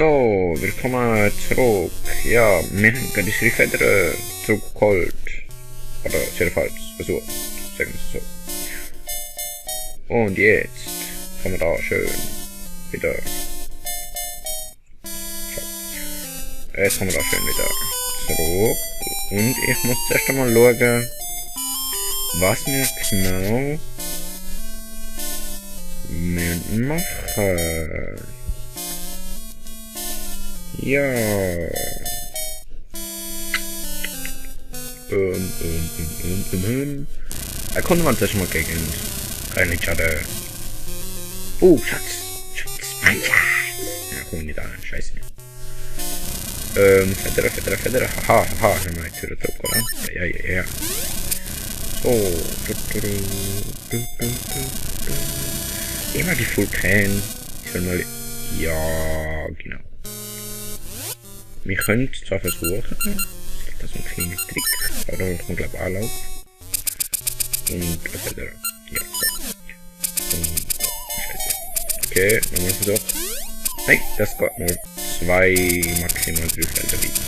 So, willkommen zurück. Ja, wir haben gerade die Federn zurückgeholt. Oder jedenfalls versucht, sagen wir es so. Und jetzt kommen wir da schön wieder. So. Jetzt kommen wir da schön wieder zurück. Und ich muss zuerst einmal schauen, was wir genau machen. Ja. Erkunden wir uns das mal gegen eine Schatte. Schatz. Mein Schatz. Ja, komm nicht an, scheiße. Federe. Haha, haben wir jetzt wieder zurück, oder? Ja. So. Immer die Vulkan. Ja, genau. Wir können es zwar versuchen, das ist ein kleiner Trick, aber da muss man glaube ich Anlauf. Und was hat er? Ja, so. Und scheiße. Okay, nochmal Versuch. Nein, das geht nur 2, maximal 3 Felder bieten.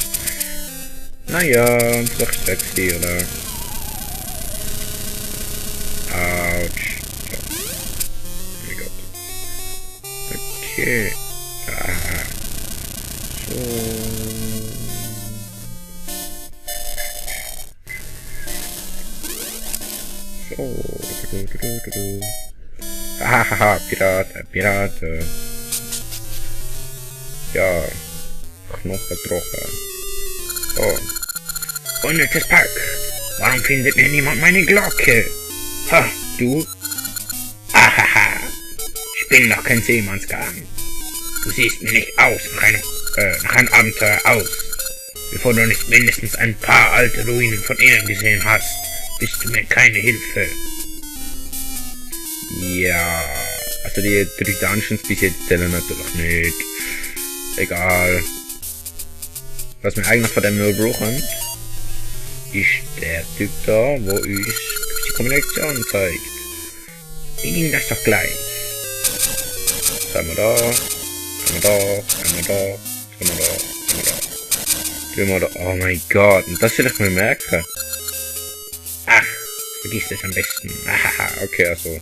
Naja, ein Versuch ist sexy, oder? Autsch. So. Oh mein Gott. Okay. Aha. Hahaha, Pirate. Ja, Knochentroche. So. Unnützes Pack. Warum findet mir niemand meine Glocke? Ha, du? Ahaha. Ich bin noch kein Seemannsgarn. Du siehst mir nicht aus nach einem Abenteuer aus. Bevor du nicht mindestens ein paar alte Ruinen von innen gesehen hast, bist du mir keine Hilfe. Ja, also die 3 Dungeons bis jetzt zählen natürlich nicht. Egal. Was wir eigentlich von dem nur brauchen, ist der Typ da, wo uns die Kommunikation zeigt. Ihm das doch gleich. Was haben wir da? Oh mein Gott, und das will ich mir merken. Ach, vergiss das am besten. Haha, okay, also.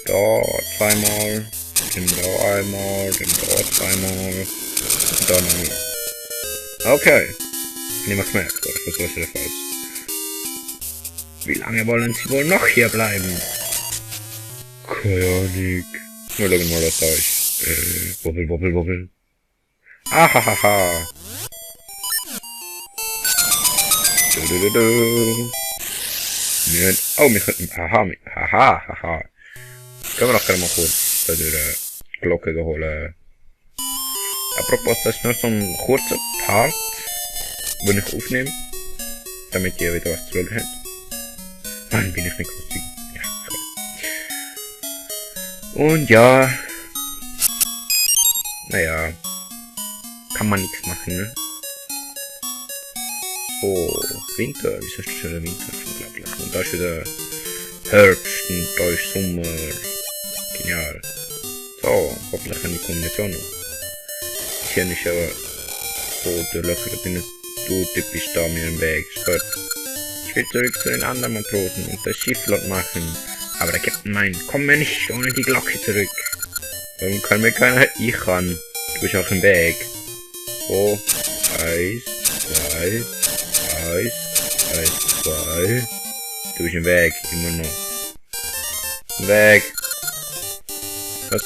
Da zweimal, dann da einmal, dann da zweimal, und da nochmal. Okay. Nicht mehr gemerkt, oder? Das war wieder falsch. Wie lange wollen sie wohl noch hier bleiben? Keine Ahnung. Wir schauen mal, was da ist. Wobbel. Ahahaha. Wir könnten, haha. Können wir doch gerne mal kurz die Glocke holen. Apropos, das ist nur so ein kurzer Part, den ich aufnehme, damit ihr wieder was zu schauen habt. Mann, bin ich nicht lustig. Ja, sorry. Und ja. Naja. Kann man nichts machen, ne? So, Winter. Wieso ist schon der Winter? Unglaublich. Und da ist wieder Herbst und da ist Sommer. Genial. So, hoffentlich kann die Kombination noch. Hier ist aber so der Löcher drin. Du typisch da mir im Weg. Stört. Ich will zurück zu den anderen Matrosen und das Schiff machen. Aber der Captain meint, komm mir nicht ohne die Glocke zurück. Warum kann mir keiner? Ich kann. Du bist auch im Weg. So, 1, 2. Du bist im Weg, immer noch. Weg. Was?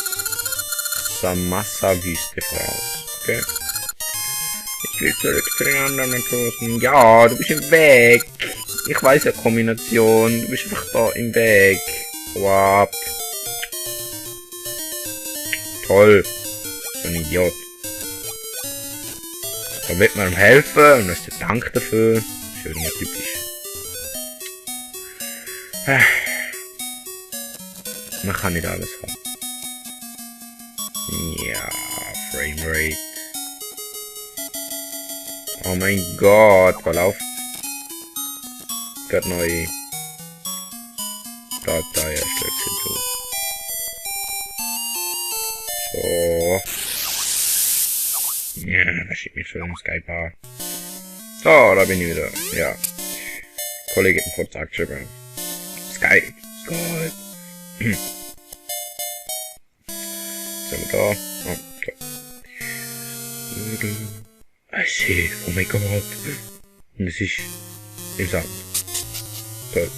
Samassa-Wüste voraus. Okay. Ich will zurück zu den anderen Matrosen. Ja, du bist im Weg. Ich weiß ja Kombination. Du bist einfach da im Weg. Wow. Toll. So ein Idiot. Da wird man ihm helfen und das ist der Dank dafür. Schön ja typisch. Man kann nicht alles haben. Ja, Framerate. Oh mein Gott, was läuft? Gerade neue Datei erstellt sind. So. Ja, da schickt mich schon im Skype. So, da bin ich wieder. Ja. Kollege hat einen Vortrag geschrieben. Skype. Sind wir da? Oh, klar. I see. Oh mein Gott. Und es ist im Sand. Toll.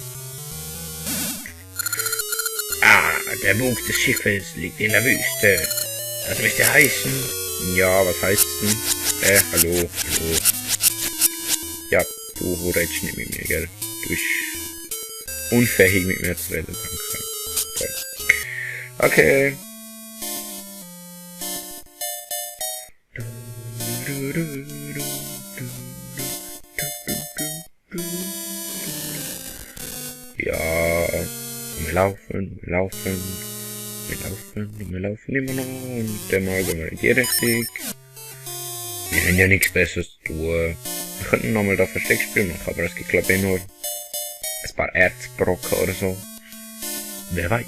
Ah, der Bug des Schiffes liegt in der Wüste. Das möchte heißen... Ja, was heißt's denn? Hallo. Ja, du redest nicht mit mir, gell? Du bist unfähig mit mir zu reden, danke. Toll. Okay. Ja, wir laufen immer noch und dann mal gehen wir in die Richtung. Wir haben ja nichts Besseres zu tun. Wir könnten nochmal da Versteck spielen machen, aber es gibt glaube ich nur ein paar Erzbrocken oder so. Wer weiß.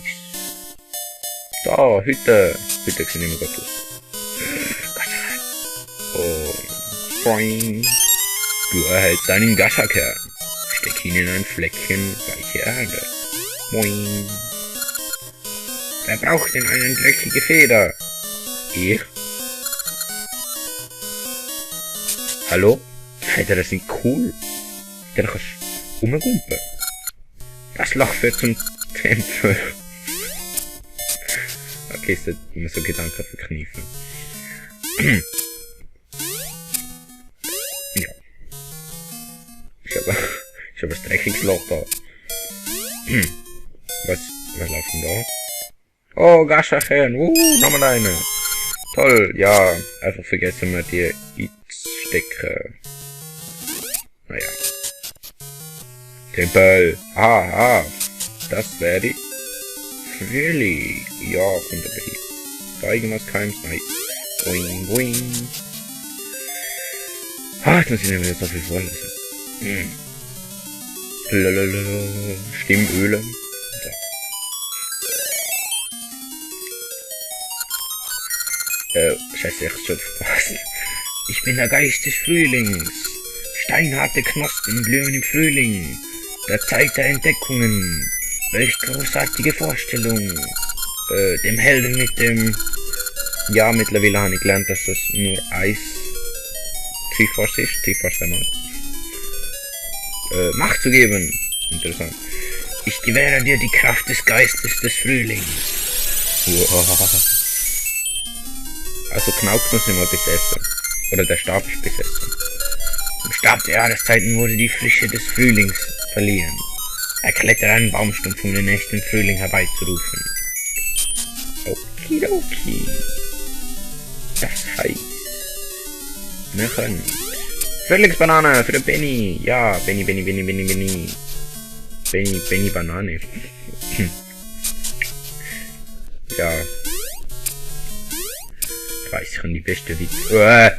Da, Hütte sieht immer gut aus. Und Boing. Du erhältst einen Gaschakern. Steck ihn in ein Fleckchen weiche Erde. Boing. Wer braucht denn eine dreckige Feder? Ich? Hallo? Federn sind cool. Dann kannst du rumgumpen. Das Loch führt zum Tempel. Okay, es sind immer so Gedanken verkneifen. Ja. Ich hab ein dreckiges Loch da. Was läuft denn da? Oh, Gaschachern, nochmal eine. Toll, ja, einfach vergessen wir die einzustecken. Naja. Tempel, das wäre die Frühling. Ja, kommt aber hier. Da irgendwas Keims, nein. Boing, boing. Jetzt muss ich nicht mehr so viel vorlesen. Lalalala, Stimmöle. Scheiße, ich schon verpasst. Ich bin der Geist des Frühlings. Steinharte Knospen blühen im Frühling. Der Zeit der Entdeckungen. Welch großartige Vorstellung. Dem Helden mit dem... Ja, mittlerweile habe ich gelernt, dass das nur Eis... Triforce ist. Triforce einmal. Macht zu geben. Interessant. Ich gewähre dir die Kraft des Geistes des Frühlings. Wow. Also Knauknuss ist immer besessen. Oder der Stab ist besessen. Im Stab der Jahreszeiten wurde die Frische des Frühlings verliehen. Er klettert einen Baumstumpf, um den nächsten Frühling herbeizurufen. Okidoki. Das heißt... Wir können... Frühlingsbanane für den Benny. Ja, Benny. Benny Banane. Ja. Ich weiß, ich kann die beste Witze.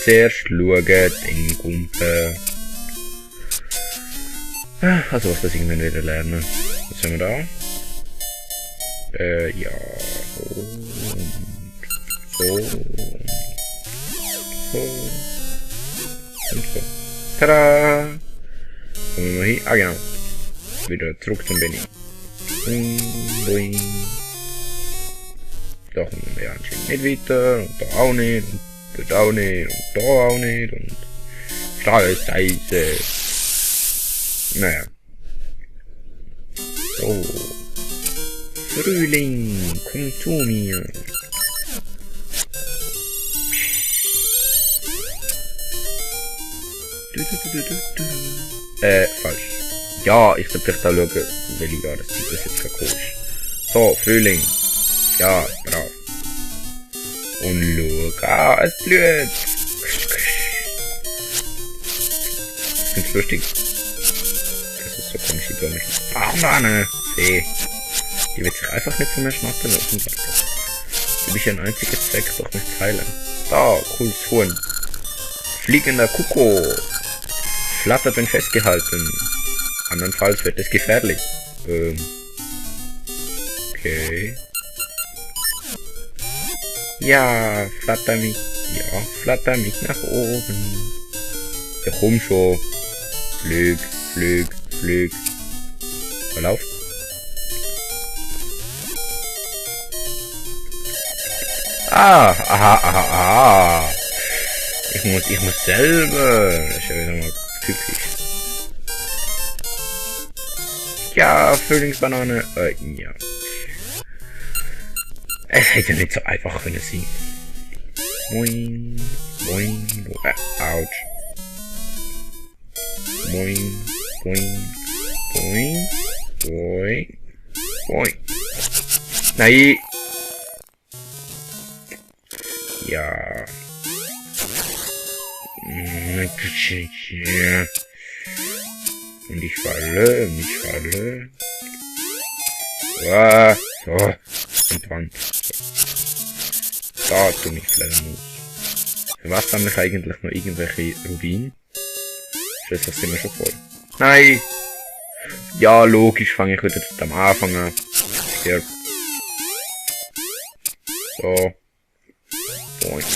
Zuerst schauen, den Gumpen. Also, was das irgendwann wieder lernen. Was haben wir da? Ja. Und so. Tada! Kommen wir hier? Ah, genau. Wieder zurück zum Benny. Boing. Da kommen wir anscheinend nicht weiter. Und da auch nicht. Und dort auch nicht. Und da auch nicht. Und da ist Scheiße. Naja. So. Frühling, komm zu mir. Falsch. Ja, ich sollte vielleicht auch schauen, welche Jahreszeit das jetzt gekommen ist. So, Frühling. Ja, brav. Und schau, es blüht. Ich find's lustig. Das ist so komisch, die Blume. Baumrane. See. Die wird sich einfach nicht von mir schnappen lassen. Du bist ein einziger Zweck, doch nicht heilen. Da, cooles Huhn. Fliegender Kuckuck. Flattert, wenn festgehalten. Andernfalls wird es gefährlich. Okay. Ja, flatter mich. Ja, flatter mich nach oben. Ja, komm schon. Flüg, flüg, flüg. Verlauf. Ah, aha, aha, aha. Ich muss selber. Das ist ja wieder mal typisch. Ja, Frühlingsbanane. Ja. Es hätte nicht so einfach können sein. Boing, boing, ouch. Boing, boing, boing, boing, boing. Nein. Ja. Und ich falle, und ich falle. So. Und dran. Da tue ich Fledermaus. Für was sammle ich eigentlich noch irgendwelche Rubine? Schlussendlich sind wir schon voll. Nein! Ja, logisch fange ich wieder am Anfang an. Stirb. So. Boing.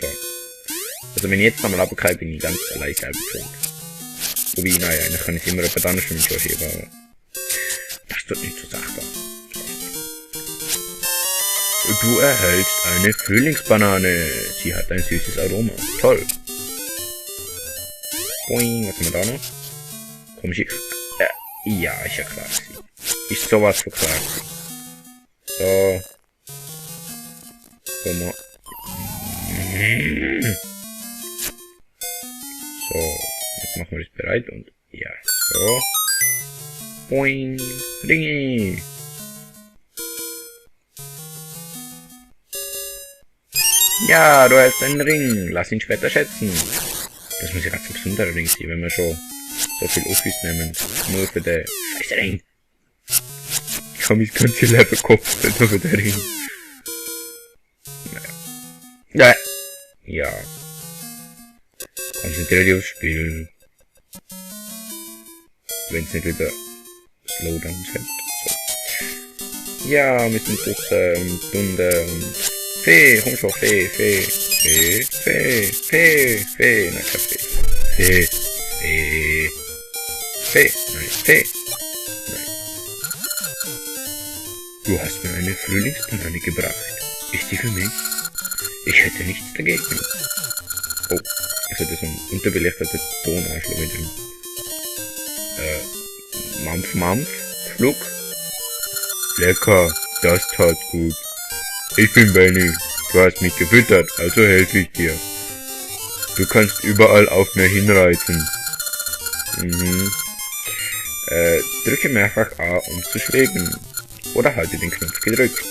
So. Also wenn ich jetzt nochmal runterkomme, bin ich ganz allein selber schuld. Wobei, naja, eigentlich kann ich immer jemand anderes mit schon schieben, aber das tut nicht zur Sache da. Du erhältst eine Frühlingsbanane. Sie hat ein süßes Aroma. Toll. Boing, was haben wir da noch? Komm ich. Ja, ist ja klar gewesen. Ist sowas von klar gewesen. So. Komm mal. So. Jetzt machen wir das bereit und. Ja, so. Boing. Ringi. Ja, du hast einen Ring. Lass ihn später schätzen. Das muss ja ganz ein besonderer Ring sein, wenn wir schon so viel Office nehmen. Nur für den scheiß Ring. Ich habe mein ganzes Leben gekopft, nur für den Ring. Naja. Ja. Konzentriere dich aufs Spiel. Wenn es nicht wieder Slowdowns hat. So. Ja, wir sind draussen und Dunde und Fee, komm schon, Fee. Nein, kein Fee. Fee. Nein. Du hast mir eine Frühlingsbanane gebracht. Ist die für mich? Ich hätte nichts dagegen. Oh, ich sollte so einen unterbelichteten Ton einschlagen. Mampf, Schluck. Lecker, das tat gut. Ich bin Benny, du hast mich gefüttert, also helfe ich dir. Du kannst überall auf mir hinreiten. Drücke mehrfach A, um zu schweben. Oder halte den Knopf gedrückt,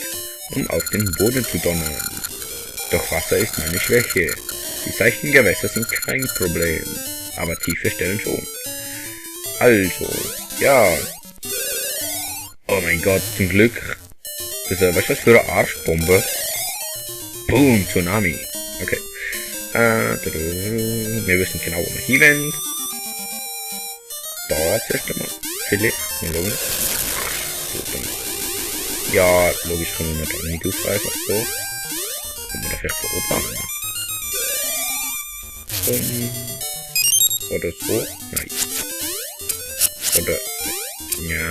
um auf den Boden zu donnern. Doch Wasser ist meine Schwäche. Die seichten Gewässer sind kein Problem, aber tiefe Stellen schon. Also, ja. Oh mein Gott, zum Glück. Das ist, weißt du was für eine Arschbombe? Boom, Tsunami. Okay. Wir wissen genau, wo wir hinwollen. Da zuerst einmal. Vielleicht. Mal schauen. Ja, logisch können wir da nicht auf einfach so. Können wir da vielleicht beobachten. Oder so. Nein. Oder. Ja.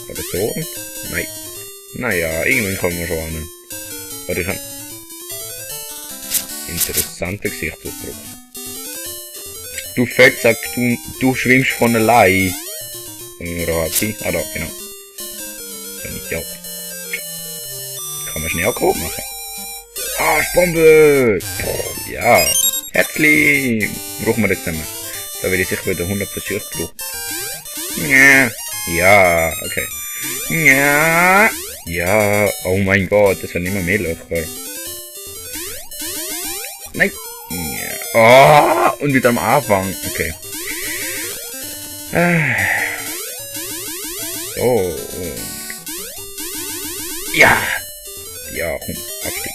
Oder so. Nein. Naja, irgendwann kommen wir schon an. Oder ich habe interessanten Gesichtsausdruck. Du Fettsack, du schwimmst von allein. Rati. Ah da, genau. So nicht ja. Kann man schnell grob machen. Arschbombe! Ja. Herzlich! Brauchen wir jetzt nicht mehr. Da will ich sicher wieder 100 Versuche brauchen. Ja, okay. Ja, oh mein Gott, das werden immer mehr Löcher. Nein. Ja. Oh, und wieder am Anfang. Okay. So. Ja. Ja, komm, abstürzen.